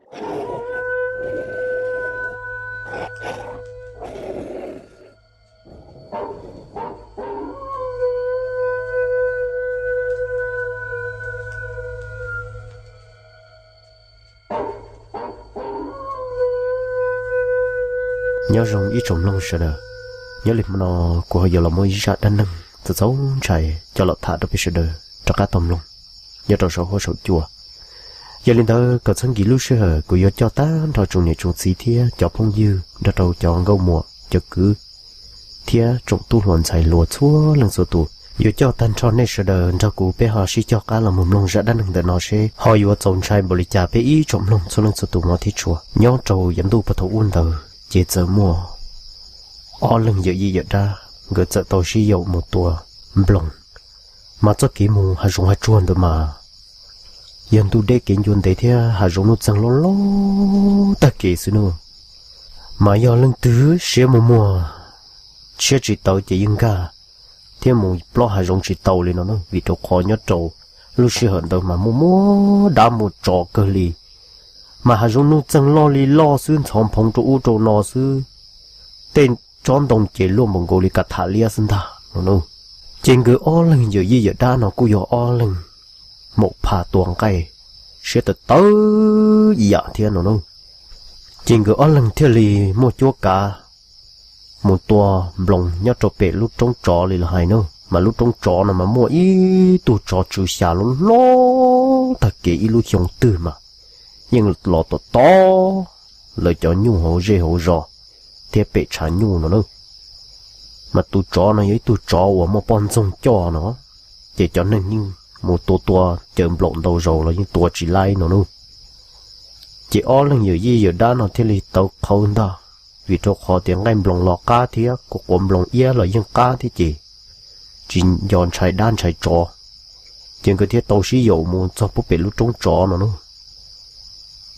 Nyob zoo ib tsoom mloog sawv daws, nyob li hmo no kuv ho yuav los muaj ib zaj dab neeg txaus ntshai coj los tham rau peb sawv daws rov qab tau mloog nyob rau saum huab saum cua. Yog li ntawd kom txhob nkim lub sij hawm, kuv yuav coj tag nrho tsoom niam tsoom txiv thiab cov phooj ywg nrog rau cov nkauj muam cov kwv thiab tsoom tub hluas ntxhais hluas txhua leej txhua tus, yuav coj tag nrho nej sawv daws nrog kuv peb ho sib cog qab los mus mloog zaj dab neeg ntawm no seb ho yuav txaus ntshai npaum li cas peb ib tsoom mloog txhua leej txhua tus hmov thiab tshua. Nyob rau yav ntuj puag thaum ub ntawd ces txawm muaj ob leeg yawm yij yawm dab, nkawd txawm tau sib yaum mus tua nploos. Mas txoj kev mus hav zoov hav tsuag ntawd mas yog ntuj deb kev ncua ntev thiab hav zoov nuj txeeg loj loj tag kev xwb nawb. Mas yog leej twg siab muag muag, siab tsis tawv ces yeej nkag thiab mus plob hav zoov tsis tau li no nawb, vim rau qhov nyob rau lub sij hawm ntawd mas muaj muaj dab muaj tsov kawg li. Mas hav zoov nuj txeeg loj li loj xwb, ntxhov nphoov rau ub rau no xwb, tej tsob ntoo ces luaj npaum nkaus li kav tham liab xwb ntag no nawb. Ces nkawd ob leeg yawm yij yawm dab no kuj yog ob leeg maum phas tua nqaij siab tawv tawv ib yam thiab no nawb. Ces nkawd ob leeg thiaj li muaj cuab kav mus tua nploos nyob rau pem lub roob tsov li los hais nawb. Mas lub roob tsov no mas muaj ib tug tsov tswv xya loj loj tag kev, ib lub xyoo twg mas yeej los tom tom lawv cov nyuj hauv zej hauv zos thiab pem tshav nyuj no nawb. Mas tus tsov no yog ib tug tsov uas muaj poj ntxoog coj no, ces cov neeg yeej mus tua tua caws nploos ntau zaus los yeej tua tsis laib no nawb. Ces ob leeg yawm yij yawm dab no thiaj li tawv qhawv ntag, vim rau qhov tias nqaij nploos los qab thiab, kuv quav nploos iab los yeej qab thiab ces tsis nco ntshai dab ntshai tsov. Ces nkawd thiaj tau sib yaum mus txog puag pem lub roob tsov no nawb.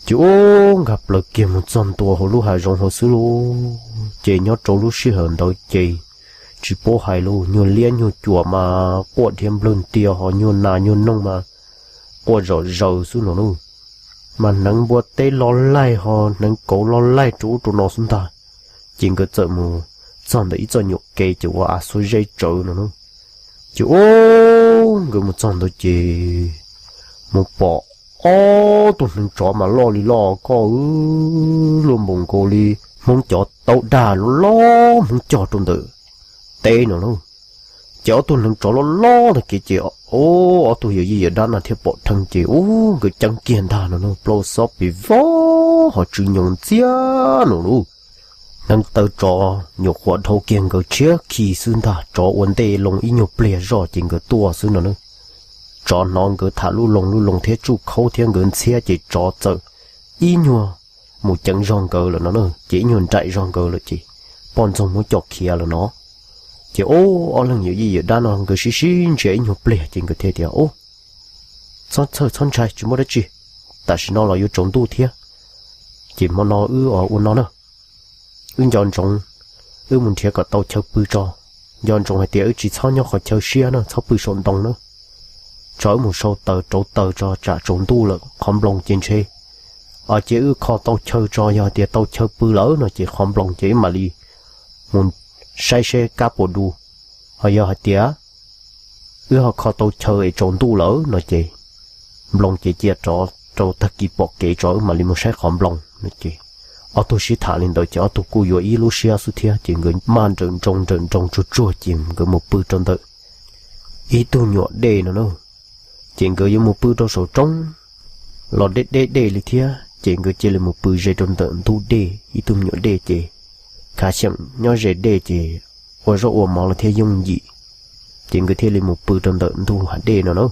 Ces ub, nkag plaws kiag mus txog ntua hauv lub hav zoov hauv xwb lauj. Ces nyob rau lub sij hawm ntawd ces tsis paub hais lauj, nyuag liab nyuag cuam mas quaj dhia nplawg ntia, ho nyuag nas nyuag noog mas quaj zom zaws xwb no nawb. Mas hneev npua teb loj laij ho hneev kauv loj laij rau ub rau no xwb ntag. Ces nkawd txawm mus txog ntawm ib txoj nyuam kev ces ua a xuab zeb tsawv no nawb. Ces ub, nkawd mus txog ntawd ces mus pom ob tug hneev tsov mas loj li loj koj, luaj npaum nkaus li Hmoob cov taub dag loj loj Hmoob cog rau ntawm teb no lauj. Ces ob tug hneev tsov loj loj tag kev ces ob tug yawm yij yawm dab no thiaj pom dheev ces ub, nkawd ceeb kiag ntag no nawb, plaub xob pes vog ho tsw nyoos ntxiag no lauj. Hneev taw tsov nyuam qhuav dhau kiag nkawd tshiab khi xwb ntag, tsov ua ntej loo ib nyuag pliag zoj ces nkawd tuaj xwb no nawb. Tsov hnov nkawd tham lub loo lub loo thiab tsuj khaub thiab nkawd ntxhiab ces tsov txawm ib nyuag mus ceev zog nkawd lawm no nawb, ces ib nyuag nraim zog nkawd lawm ces poj ntxoog muab coj khiav lawm no. Ces ub, ob leeg yawm yij yawm dab no nkawd sib sib ntsia ib nyuag pliag ces nkawd thiaj tias, Ub, txhob txhawj txhob ntshai, tsis muaj dab tsi, tam sim no los yuav tsaus ntuj thiab. Ces hmo no wb ua no na, wb nco ntsoov wb mus nrhiav kom tau chaw pw tso. Nco ntsoov hais tias wb tsis txhob nyob qhov chaw siab na, txhob pw saum ntoo na. Tso wb mus sau taws rauv taws tso tsam tsaus ntuj lawm qhov nploos ces ntshe, ces wb kho tau chaw tso, yog hais tias tau chaw pw lawm no ces qhov nploos ces wb mam li mus saib seb kab puas du. Ho yog hais tias wb ho kho tau chaw es tsaus ntuj lawm no ces nploos ces cia rov rau tag kis pom kev tso wb mam li mus saib qhov nploos no ces ob tug sib tham li ntawd ces ob tug kuj yuav ib lub siab xwb thiab ces nkawd maj nrawm nroos nrawm nroos tsuag tsuag ces nkawd mus pw rau ntawm ib tug nyuam dej no na. Ces nkawd yuav mus pw rau saum roob los deb deb dej li thiab ces nkawd cia li mus pw ze rau ntawm ntug dej ib tug me nyuam dej ces khav xyeem nyob ze dej ces ua zaub ua mov los thiaj yooj yim. Ces nkawd thiaj li mus pw rau ntawm ntug hav dej no na.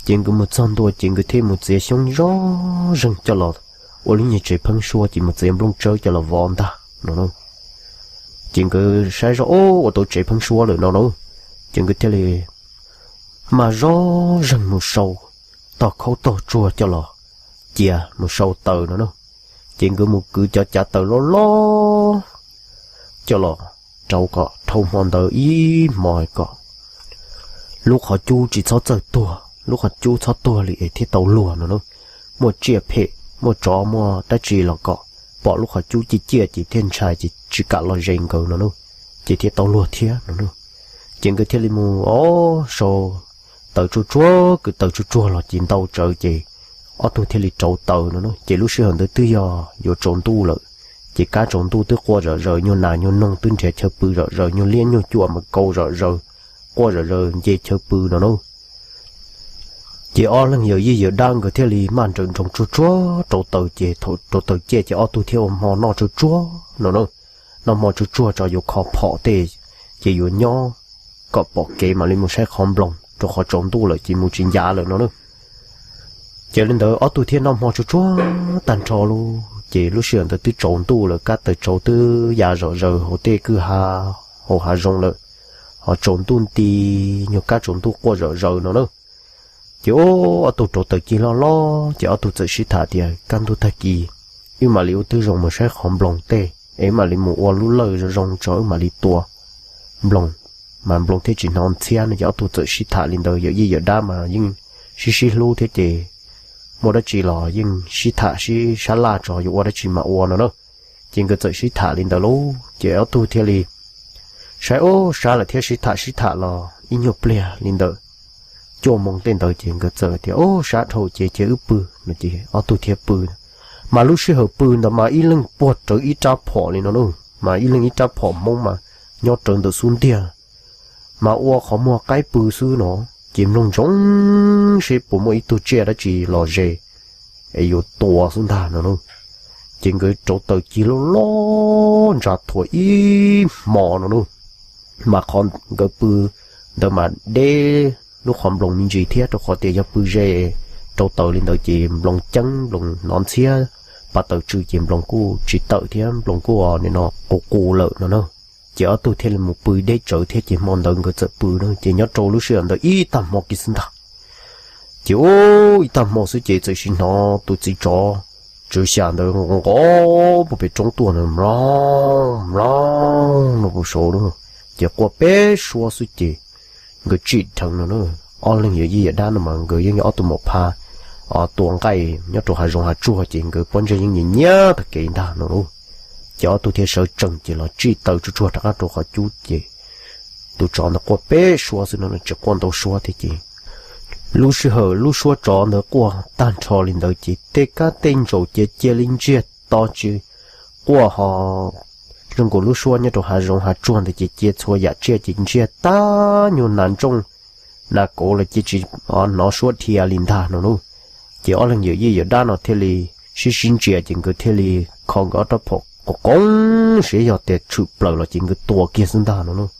Ces nkawd mus txog ntua ces nkawd thiaj mus txiav xyoob zoj zeeg coj los ua lub nyuag tsev pheeb suab ces mus txiav nplooj tsawb coj los vov ntag no na. Ces nkawd saib zoj ua tau tsev pheeb suab lawm no na, ces nkawd thiaj li maj zoj zeeg mus sau tog khaub tog tsuag coj los cia mus sau taws no na. Ces nkawd mus kwv cov cav taws loj loj coj los rau kom dhau hmo ntawd ib hmo kom lub qhov cub tsis txhob txawj tuag, lub qhov cub txhob tuag li es thiaj tau luag no na. Muaj tsiaj phem muaj tsov muaj dab tsi los kom pom lub qhov cub ciaj ciaj ces thiaj ntshai ces tsis kam los ze nkawd no na, ces thiaj tau luag thiab no na. Ces nkawd thiaj li mus ob sau taws tsuag tsuag, kwv taws tsuag tsuag los ces ntau tsawv ces ob tug thiaj li rauv taws no na. Ces lub sij hawm ntawd twb yog yuav tsaus ntuj lawm, ces kab tsaus ntuj twb quaj zom zaws, nyuag nas nyuag noog twb nrhiav chaw pw zom zaws, nyuag liab nyuag cuam mas kaus zom zaws, quaj zom zaws nce chaw pw no na. Ces ob leeg yawm yij yawm dab nkawd thiaj li maj nrawm nroos tsuag tsuag rauv taws, ces thaum rauv taws ciaj ces ob tug thiaj ua hmo noj tsuag tsuag no na. Noj hmo tsuag tsuag tso yuav kho phom tej, ces yuav nyob kom pom kev mam li mus saib qhov nploos, rau qhov tsaus ntuj lawm ces mus tsis ncav lawm no na. Ces li ntawd ob tug thiaj noj hmo tsuag tsuag tag nrho lauj, ces lub sij hawm ntawd twb tsaus ntuj lawm, kab taws tsaus twb ya zom zaws hauv tej kwj ha, hauv hav zoov lawm, ho tsaus ntuj nti, nyuag kab tsaus ntuj quaj zom zaws no na. Ces ob tug rauv taws cig loj loj ces ob tug txawm sib tham tias kaj ntug tag kis wb mam li ua tib zoo mus saib qhov nploos tej es wb mam li mus ua lub lawj zoo zoo tso wb mam li tua nploos, mas nploos thiaj tsis hnov ntxhiab no. Ces ob tug txawm sib tham li ntawd, yawm yij yawm dab mas yeej sib sib hlub thiab ces muaj dab tsi los yeej sib tham sib sab laj tso yuav ua dab tsi mas ua no na. Ces nkawd txawm sib tham li ntawd lauj, ces ob tug thiaj li saib ub sab lawm thiab sib tham sib tham los ib nyuag pliag li ntawd, cuaj moo tej ntawd ces nkawd txawm tias ub sab dhau ces cia wb pw no, ces ob tug thiaj pw. Mas lub sij hawm pw ntawd mas ib leeg puag rawv ib rab phom li no na, mas ib leeg ib rab phom Hmoob mas nyob rawv ntawm xub ntiag, mas ua qhov muag qaib pw xwb no, ces mloog ntsoov seb puas muaj ib tug tsiaj dab tsi los ze es yuav tua xwb ntag no na. Ces nkawd rauv taws cig loj loj ntsa thuav ib hmo no na, mas qhov nkawd pw ntawd mas deb lub qhov nploos me ntsis thiab, rau qhov tias yog pw ze rauv taws li ntawd ces nploos ceeb nploos hnov ntxhiab, pas taws tsw ces nploos kuj tsis tawm thiab nploos kuj nim no qus qus lawm no na. Ces ob tug thiaj li mus pw deb tsawv thiab ces hmo ntawd nkawd txawm pw na. Ces nyob rau lub sij hawm ntawd ib tag hmo kiag xwb ntag, ces ub ib tag hmo xwb ces txawm sim hnov tus txiv tsov tswv xya ntawd nqov nqov puag pem roob tuaj na, mloog mloog no puag saud na, ces quaj peb suab xwb ces nkawd tsim dheev no na. Ob leeg yawm yij yawm dab no mas nkawd yeej yog ob tug maum phaj tua nqaij nyob rau hav zoov hav tsuag ces nkawd pob ntseg yeej nyiam nyiam tag kev ntag no lauj. Ces ob tug thiaj sawv tsees ces los tsij taws tsuag tsuag rov qab rau qhov cub ces tus tsov ntawd quaj peb suab xwb no, tsis quaj ntau suab thiab ces lub sij hawm lub suab tsov ntawd quaj tag nrho li ntawd ces tej kab tej ntsaum ces cia li ntsiag to tsis quaj ho zoo nkaus lub suab nyob rau hav zoov hav tsuag ntawd ces cia txhua yam tsiaj ces ntsiag tag, nyuag nas ntsooj nas kauv los cia tsis hnov suab dhia li ntag no lauj. Ces ob leeg yawm yij yawm dab no thiaj li sib sib ntsia ces nkawd thiaj li kho nkawd ob rab phom qoos qoos seb yog tias tshwm plaws los ces nkawd tua kiag xwb ntag no lauj.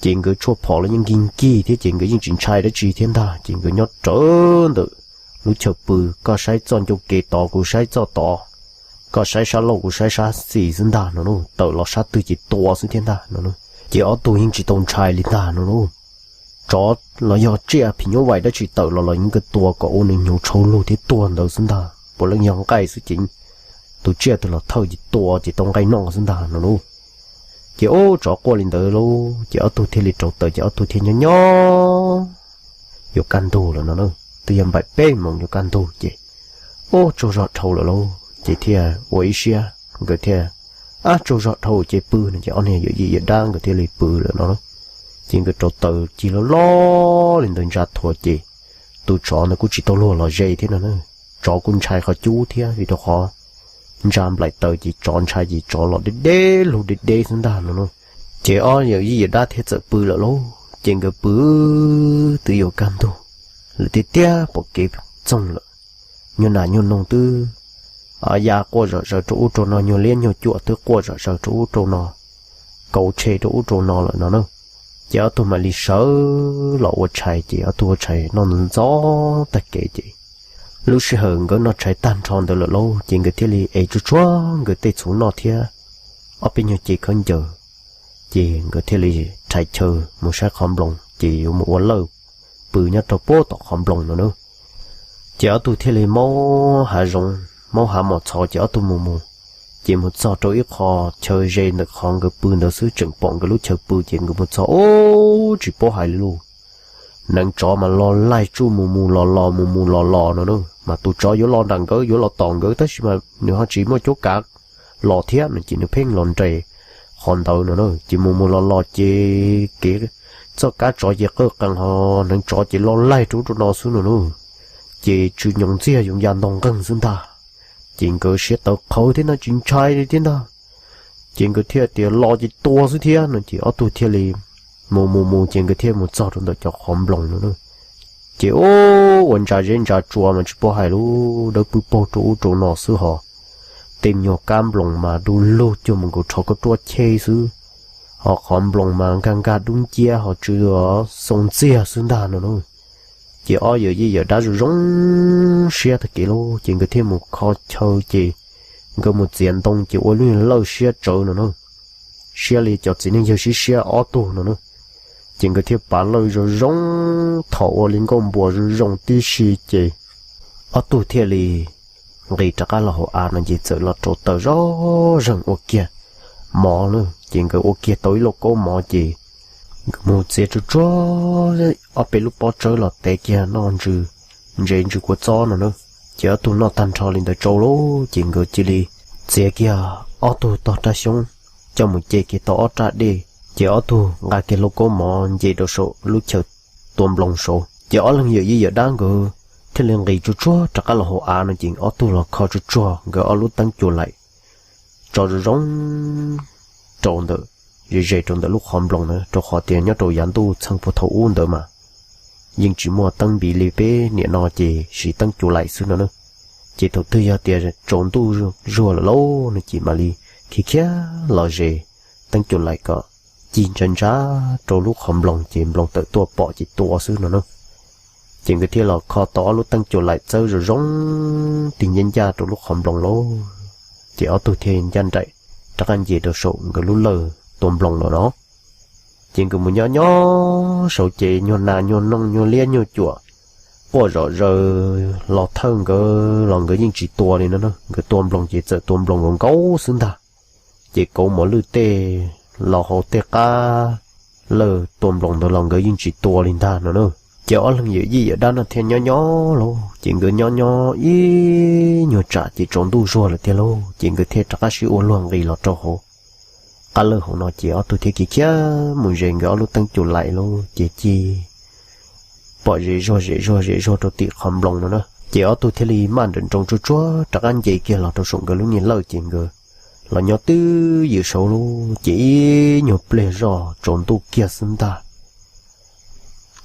Ces nkawd tshuaj phom los yeej nkig nkig thiab ces nkawd yeej tsis ntshai dab tsi thiab ntag, ces nkawd nyob rawv ntawm lub chaw pw, koj saib txoj ncauj kev tod kuv saib txoj tod, koj saib sab laug kuv saib sab xis xwb ntag no lauj, tawm los sab twg ces tua xwb thiab ntag no lauj. Ces ob tug yeej tsis tau ntshai li ntag no lauj. Tsov los yog tsiaj phim nyuj vais dab tsi tawm los los yeej nkawd tua kom ua nws hnyuv tshau lug thiab tuag ntawd xwb ntag, puav leej yog nqaij xwb ces tus tsiaj twg los thawj ces tua ces tau nqaij noj xwb ntag no lauj. Ces ub tsov quaj li ntawd lauj ces ob tug thiaj li rauv taws ces ob tug thiaj nyob nyob yuav kaj ntug lawm no na, twb yog npaim peb moos yuav kaj ntug ces ub tsaug zog dhau lawm lauj ces thiaj ua ib siab nkawd thiaj, ab tsaug zog dhau ces pw no ces ob niag yawm yij yawm dab nkawd thiaj li pw lawm no. Ces nkawd rauv taws cig loj loj li ntawd ntsa thuav ces tus tsov ntawd kuj tsis tau luag los ze thiab no na. Tsov kuj ntshai qhov cub thiab vim rau qhov ntsa nplaim taws ces tsov ntshai ces tsov los deb deb lug deb deb xwb ntag no na. Ces ob yawm yij yawm dab thiaj txawm pw lawm lauj ces nkawd pw twb yuav kaj ntug lawm tiag tiag pom kev txoog lawm. Nyuag nas nyuag noog twb ya quaj zom zaws rau ub rau no, nyuag liab nyuag cuam twb quaj zom zaws rau ub rau no, kauv tshe rau ub rau no lawm no na. Ces ob tug mam li sawv los ua tshais ces ob tug ua tshais noj ntxov tag kev ces lub sij hawm nkawd noj tshais tag nrho ntawd lawm lauj ces nkawd thiaj li ev tsuag tsuag nkawd tej txhuv noj thiab ob peb nyuag cev khaub ncaws, ces nkawd thiaj li rhais chaw mus saib qhov nploos ces yuav mus ua lawj pw nyob rau puag tom qhov nploos no na. Ces ob tug thiaj li maub hav zoov maub hav mos txhov ces ob tug mus mus, ces mus txog rau ib qho chaw ze ntawm qhov nkawd pw ntawd xwb tseem pom nkawd lub chaw pw ces nkawd mus txog ub tsis paub hais li lauj, neev tsov mas los laig tsuj mus mus los los mus mus los los no na. mas tus tsov yuav los nram nkawd, yuav los tom nkawd, tab sis mas nws ho tsis muaj cuab kav los thiab no ces nws pheej los nres qhov ntawd no na. Ces mus mus los los ces kev txoj kab tsov ces qawj qees ho hneev tsov ces loj laig rau ub rau no xwb no na. Ces tsw nyoos ntxiag yoov ya ntoo nqeeg xwb ntag. Ces nkawd siab tawv qhawv thiab ntag, tsis ntshai li thiab ntag. Ces nkawd thiaj tias los ces tua xwb thiab no ces ob tug thiaj li mus mus mus ces nkawd thiaj mus txog rau ntawm cov qhov nploos no na. Ces ua ntsa zeb ntsa tsua mas tsis paub hais lub dawb pw paug rau ub rau no xwb ho. Tej nyuag kab nploos mas du lug cuag mus nkaus rho koj ruab cheb xwb, ho qhov nploos mas nkag nkag dub nciab ho tsw xoo ntxiag xwb ntag no na. Ces ob yawm yij yawm dab zoo zoo siab tag kev lauj, ces nkawd thiaj mus kho chaw ces nkawd mus txiav ntoo ces ua lub lawj siab tsawv no na, siab li cov txiv neej yawg siab siab ob tug no na. Ces nkawd thiaj pav lawj zoo zoo, thaum ua li nkauj npua zoo zoo tib si ces ob tug thiaj li nqis rov qab los hauv av no ces txawm los rau taws zoj zeeg ua kiag mov na. Ces nkawd ua kiag tau ib lauj kaub mov ces nkawd mus txiav tsuag tsuag ob peb lub pob tsawb los tev kiag noj ntsws ntsev ntsws kua txob no na. Ces ob tug noj tag nrho li ntawd tsau lauj, ces nkawd cia li txiav kiag ob tug tog raj xyoob coj mus ce kiag tau ob raj dej, ces ob tug nqa kiag lauj kaub mov nce rau saum lub chaw tua nploos saud. Ces ob leeg yawm yij yawm dab nkawd thiaj li nqis tsuag tsuag rov qab los hauv av no ces ob tug los kho tsuag tsuag nkawd ob lub teeb cua laim tso zoo zoo rau ntawm, ze ze rau ntawm lub qhov nploos na, rau qhov tias nyob rau yav ntuj txheej puag thaum ub ntawd mas yeej tsis muaj teeb npiv li peb niam no ces siv teeb cua laim xwb no na. Ces thaum twg yog tias tsaus ntuj zuag lawm lauj no ces mam li khiav khiav los ze teeb cua laim kom ci ntsa ntsa rau lub qhov nploos ces nploos tawm tuaj pom ces tua xwb no na. Ces nkawd thiaj los kho tau ob lub teeb cua laim txawb zoo zoo tig ncaj ncaj rau lub qhov nploos lauj. Ces ob tug thiaj ncaj nraim rov qab nce rau saum nkawd lub lawj tua nploos lawm no. Ces nkawd mus nyob nyob saud ces nyuag nas nyuag noog nyuag liab nyuag cuam quaj zom zaws los thawj nkawd los nkawd yeej tsis tua li no na. Nkawd tua nploos ces txawm tua nploos nkaus nkaus xwb ntag. Ces kauv mos lwj tej los hauv tej qab lawj tua nploos ntawd los nkawd yeej tsis tua li ntag no na. Ces ob leeg yawm yij yawm dab no thiaj nyob nyob lauj, ces nkawd nyob nyob ib nyuag tsam ces tsaus ntuj zuag lawm tiag lauj, ces nkawd thiaj rov qab sib ua luag nqis los rau hauv qab lawj hauv no ces ob tug thiaj khiav khiav mus ze nkawd ob lub teeb cua laim lauj, ces ci pom zem zuag zem zuag zem zuag rau tim qhov nploos no na. Ces ob tug thiaj li maj nrawm nroos tsuag tsuag rov qab nce kiag los rau saum nkawd lub niag lawj ces nkawd los nyob twb ywm saud lauj, ces ib nyuag pliag zoj tsaus ntuj kiag xwb ntag,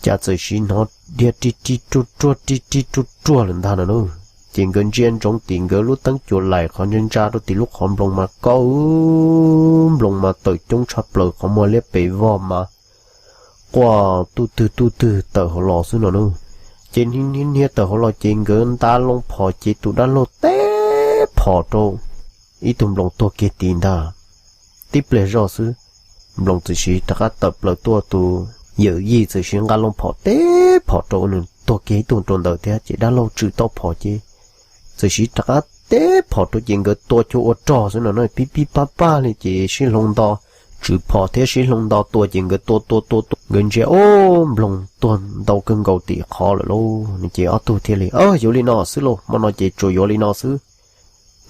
cas txawm sim hnov dhia ri ri ruaj ruaj ri ri ruaj ruaj lawm ntag no na. Ces nkawd ntsia ntsoov tim nkawd lub teeb cua laim qhov ntsa ntsa rau tim lub qhov nploos mas kaum nploos mas tawm coob tshaj plaws, qhov muag liab pes vog mas quaj tuj twg tuj twg tawm hauv los xwb no na. Ces hnia hnia tawm hauv los ces nkawd nta loo phom ces tus dab laug teb phom rau ib tug nploos tuag kiag tid ntag. Tib pliag zoj xwb, nploos txawm sim rov qab tawm plaws tuaj, tus yawm yij txawm sim nqa loo phom teb phom rau nws tuag kiag ib tug rau ntawd thiab ces dab laug tswm tau phom ces txawm sim rov qab teb phom rau ces nkawd tua cuag ua rog xwb no na, pib pib pab pab li ces sib hloov nto, tswm phom thiab sib hloov nto tua ces nkawd tua tua tua tua nkawd ntsia ub nploos tuag ntau kawg nkaus tim qhov lawm lauj. Ces ob tug thiaj li, Yuav li no xwb lauj, hmo no ces tsuas yuav li no xwb,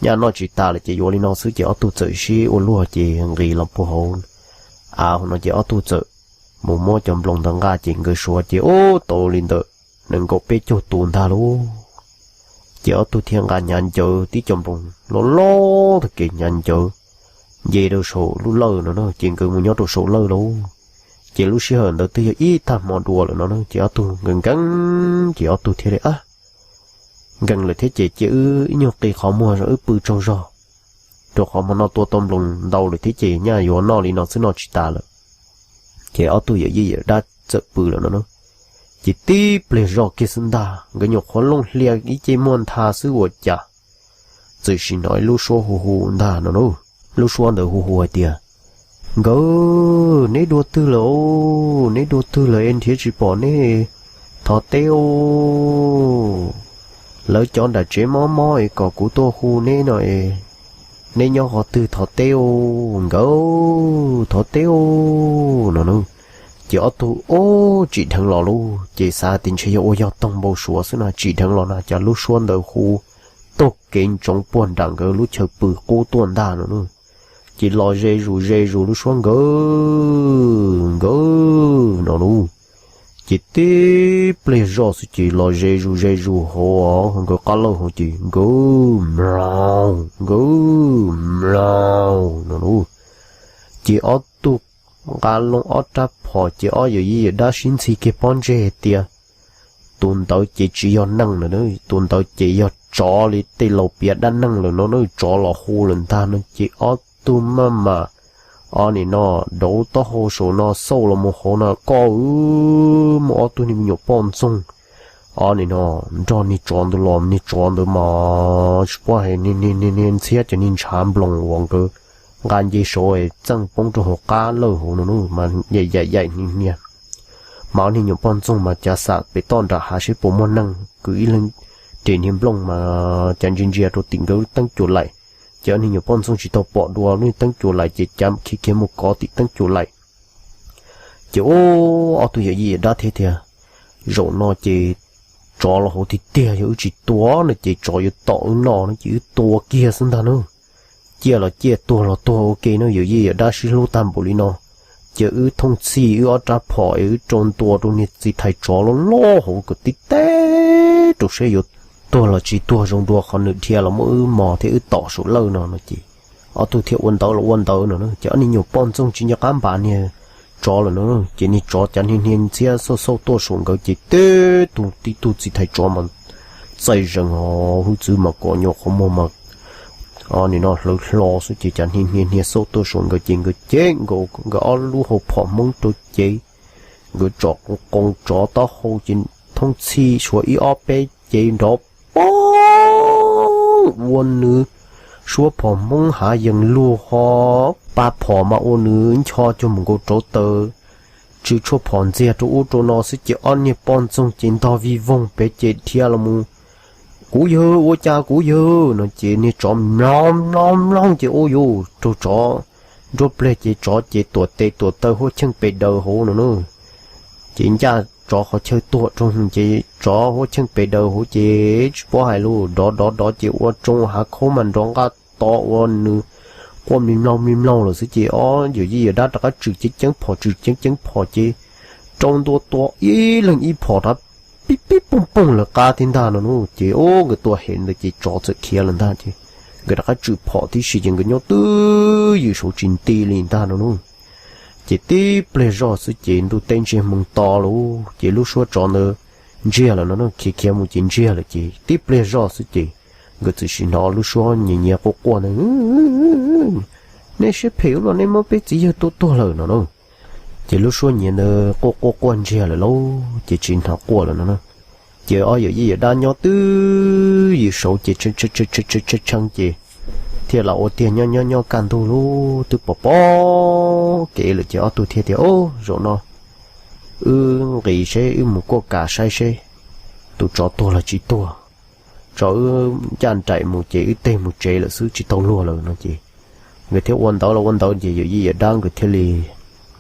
nyaj noj tsis tas lawm ces yuav li no xwb. Ces ob tug txawm sib ua luag ces nqis los puag hauv av hauv no ces ob tug txawm mus muab cov nploos ntawd nqa ces nkawd suav ces ub tau li ntawm nees nkaum peb caug tus ntag lauj. Ces ob tug thiaj nqa hnyav ncawv tib co nploos loj loj tag kev hnyav ncawv nce rau saum lub lawj no na, ces nkawd mus nyob rau saum lawj lauj. Ces lub sij hawm ntawd twb yog ib tag hmo dua lawm no na, ces ob tug nkees nkees ces ob tug thiaj li, Ab, nkees lawm thiab ces cia wb ib nyuag qi qhov muag wb pw tsaug zog, rau qhov hmo no tua tau nploos ntau lawm thiab ces nyaj yuav noj li no xwb noj tsis tas lawm. Ces ob tug yawm yij yawm dab txawm pw lawm no na. Ces tib pliag zoj kiag xwb ntag nkawd nyuam qhuav looj hlias ib ce muaj ntha xwb ua cas txawm sim hnov ib lub suab hu hu ntag no na. Lub suab ntawd hu hu hais tias, Nkawd, neb dua twg lawm os? Neb dua twg lawm es nrhiav tsis pom neb? Thov teb os, lawv cov nram tsev mob mob es kom kuv tuaj hu neb no es, neb nyob qhov twg thov teb os nkawd, thov teb os no na. Ces ob tug, o, tsim dheev los lauj, ces xav tias ntshe yog ua yog toog npau suav xwb no, tsim dheev los na cas lub suab ntawd hu taug kev ntsoov puag nram nkawd lub chaw pw qub tuaj ntag no na. Ces los ze zus ze zus lub suab nkawd nkawd no lauj. Ces tib pliag zoj xwb ces los ze zus ze zus hauv nkawd qab laug hauv ces nkawd mlaus nkawd mlaus no lauj. Ces ob tug nqa loo ob rab phom ces ob yawm yij yawm dab sib ntxhi kiag pob ntseg tias tus ntawd ces tsis yog neeg lawm, tus ntawd ces yog tsov li tej laus piav dab neeg lawm no na, tsov los hu lawm ntag no ces ob tug maj mam, o, nim no dauv taub hau saum no xauj los mus hauv no koj, muaj ob tug niag me nyuam poj ntxoog, o, nim no nrog niag tsov ntawd los, niag tsov ntawd mas tsis paub hais niag niag ntxhiab cov niag ntshav nploos uas nkawd nqa nce saud txeej poob rau hauv qab lawj hauv no na mas yaim yaim yaim niag niag. Mas ob niag nyuam poj ntxoog mas cav xam pem toj nram hav seb puas muaj neeg, kwv ib leeg ris niag nplooj mas cav ntsia ntsia rau tim nkawd teeb cuas laim. Ces ob niag nyuam poj ntxoog tsis tau pom dua lub teeb cuas laim ces cav khiav khiav mus kov tim teeb cuas laim. Ces ob tug yawm yij yawm dab thiaj tias, zaum no ces tsov los hauv tiag tiag, yog wb tsis tua no ces tsov yuav tom wb no no ces wb tua kiag xwb ntag na. Ciaj los ciaj, tuag los tuag ua ke no, yawm yij yawm dab sib hlub tag npaum li no. Ces wb thooj txhij wb ob rab phom es wb rau ntua rau niag txiv thais tsov loj loj hauv kom tib teb rau seb yuav tuag los tsis tuag, zoo dua qhov nws dhia los muab wb mos thiab wb tom saum lawj no no ces ob tug thiaj ua ntawd los ua ntawd no na. Ces ob niag nyuam poj ntxoog tsis nco qab npas niag tsov lawm no, ces niag tsov cav niag niag ntxhiab xauj xauj tuaj saum nkawd ces tib tug tib tug txiv thais tsov mas txaij zees hos hwj txwv mas kom nyuam qhuav muag mas, o, nim no hlawv hlo xwb ces cav niag niag niag xauj tuaj saum nkawd ces nkawd cev nkaus nkawd ob lub hau phom hmoob rau cev, nkawd tsom qoo tsov taub hau ces thooj txhij suav ib ob peb cev nrov poob ua nws suab phom hmoob hav yees lug ho, pa phom mas ua nws ncho cuag mus nkaus rauv taws, tsw tshuaj phom ntxiag rau ub rau no xwb ces ob niag poj ntxoog ces ntog vij voog pem ces dhia los mus, kuv yawg, ua cas kuv yawg no ces niag tsov mloog mloog mloog ces ua yuv raug tsov nruab pleg ces tsov ces tuam tes tuam taw huab cheej pes daws hauv no na. Ces ncaj tsov qhov chaw tuag rau ces tsov huab cheej pes daws hauv ces tsis paub hais lus, dov dov dov ces ua tsoo hav khaub mas nrov nqaj to ua nws quaj mlig mloog mlig mloog lawm xwb ces ob yawm yij yawm dab rov qab tswm ceeb ceeb phom, tswm ceeb ceeb phom ces rau ntua tua ib leeg ib phom rov pib pib poog poog lawv qab thiab ntag no na. Ces o, nkawd tua hem ntawd ces tsov txawm khiav lawm ntag ces nkawd rov qab tswm phom tib si ces nkawd nyob twj ywm saud tsis nti li ntag no na. Ces tib pliag zoj xwb ces ntuj teb ntsiag hmoo to lawm ces lub suab tsov ntawd ntsiag lawm no na, khiav khiav mus ces ntsiag lawm ces tib pliag zoj xwb ces nkawd txawm sim hnov lub suab nyias nyias quaj quaj ntawd, nej siab phem ua luaj, nej muab peb txiv yawg tua tuag lawm no na. Ces lub suab nyias ntawd quaj quaj quaj ntsiag lawm lauj ces tsis hnov quaj lawm no na. Ces ob yawm yij yawm dab nyob twj ywm saud ces tshee tshee ces thiaj los ua tiag nyob nyob nyob kaj ntug lub twb pom pom kev lawm ces ob tug thiaj tias, o, zaum no wb nqis seb, wb mus kuaj kas saib seb tus tsov tuag los tsis tuag. Tsov wb ncaj nraim mus ces wb teg mus tsev lawm xwb tsis tau luag lawm no ces nkawd thiaj ua ntawd los ua ntawd ces yawm yij yawm dab nkawd thiaj li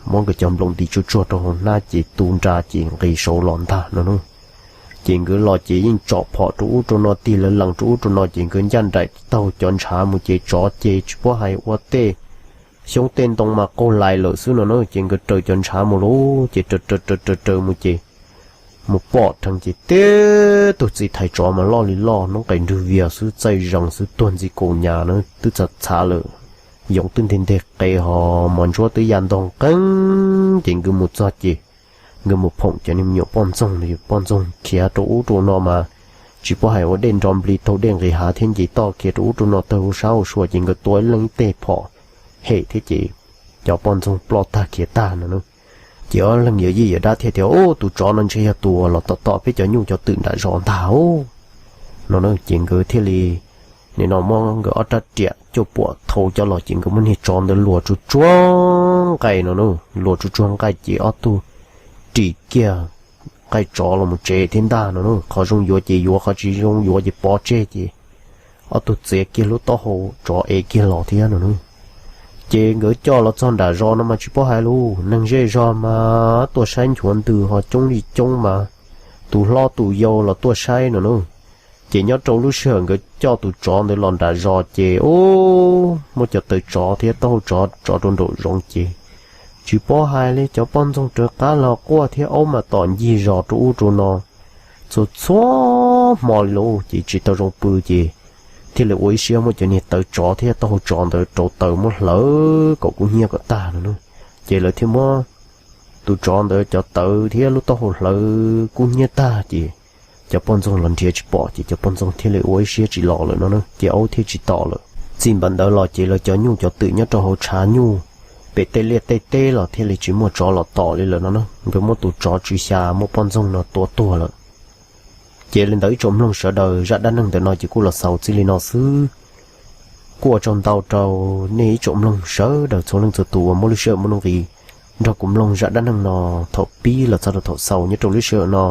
muab nkawd cov nploos nti tsuag tsuag rau hauv hnab ces tu nra ces nqis saud los ntag no na. Ces nkawd los ces yeej tsom phom rau ub rau no tig lawv lees rau ub rau no ces nkawd ncaj nraim taug cov ntshav mus ces tsov ces tsis paub hais ua tej xyoob tej ntoo mas qaug lais lawm xwb no na ces nkawd raws cov ntshav mus lauj ces raws raws raws raws mus ces mus pom dheev ces tib tug txiv thais tsov mas loj li loj hnub qes nrwg vias xwb txaij zees xwb tuag ntxi kaus nyas na twb txhav txhav lawm, yoov twb nteg nteg qe ho mos ntsuab twb ya ntog nqeeb ces nkawd mus txog ces nkawd mus phoom cov niag me nyuam poj ntxoog, poj ntxoog khiav rau ub rau no mas tsis paub hais ua dej nro nplig taug dej nqis hav thiab nce toj khiav rau ub rau no tawg hauv sab hauv sua ces nkawd tua ib leeg ib teg phom hem thiab ces cov poj ntxoog ploj tag khiav tag no na. Ces ob leeg yawm yij yawm dab thiaj tias, o, tus tsov no ntshe yog tus uas los tom tom peb cov nyuj cov twm nram zos ntag no na ces nkawd thiaj li nim no muab nkawd ob rab riam cuaj puam thau coj los ces nkawd muab niag tsov ntawd luas tsuag tsuag nqaij no na, luas tsuag tsuag nqaij ces ob tug ris kiag nqaij tsov los mus tsev thiab ntag no na, qhov zoo yuav ces yuav, qhov tsis zoo yuav ces pov tseg ces ob tug txiav kiag lub taub hau tsov ev kiag los thiab no na. Ces nkawd coj los txog nram zos no mas tsis paub hais lauj, neeg zej zog mas tuaj saib nchuav ntws ho coob li coob mas tus hlob tus yau los tuaj saib no na. Ces nyob rau lub sij hawm nkawd coj tus tsov ntawd los nram zos ces ub, muaj cov taw tsov thiab taub hau tsov tso rau nraum zoov ces tsis paub hais li, cov poj ntxoog rov qab los quaj thiab aub mas tom ncig zos rau ub rau no txhua txhua hmo li lauj. Ces tsis tau zoo pw ces thiaj li ua ib siab muab cov niag taw tsov thiab taub hau tsov ntawd rauv taws muab hlawv kom kub hnyiab kom tag no na. Ces lawv thiaj muab tus tsov ntawd cov taw thiab lub taub hau hlawv kub hnyiab tag ces cov poj ntxoog los nrhiav tsis pom ces cov poj ntxoog thiaj li ua ib siab tsis los lawm no na, ces aub thiaj tsis tom lawm. Txij npaum ntawd los ces lawv cov nyuj cov twm nyob rau hauv tshav nyuj pem tej liaj tej teb los thiaj li tsis muaj tsov los tom li lawm no na. Nkawd muab tus tsov tsw xya muab poj ntxoog no tua tuag lawm. Ces li ntawd ib tsoom mloog sawv daws, zaj dab neeg ntawm no ces kuj los xaus txij li no xwb. Kuj ua tsaug ntau rau nej ib tsoom mloog sawv daws txhua leej txhua tus uas muaj lub sij hawm muaj nuj nqis nrog kuv mloog zaj dab neeg no thaum pib los txog rau thaum xaus nyob rau lub sij hawm no.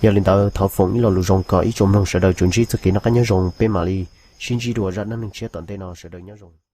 Yog li ntawd thov foom ib lo lus zoo kom ib tsoom mloog sawv daws tsuas ntsib txoj kev noj qab nyob zoo, peb mam li sib ntsib dua zaj dab neeg tshiab tom ntej no, sawv daws nyob zoo.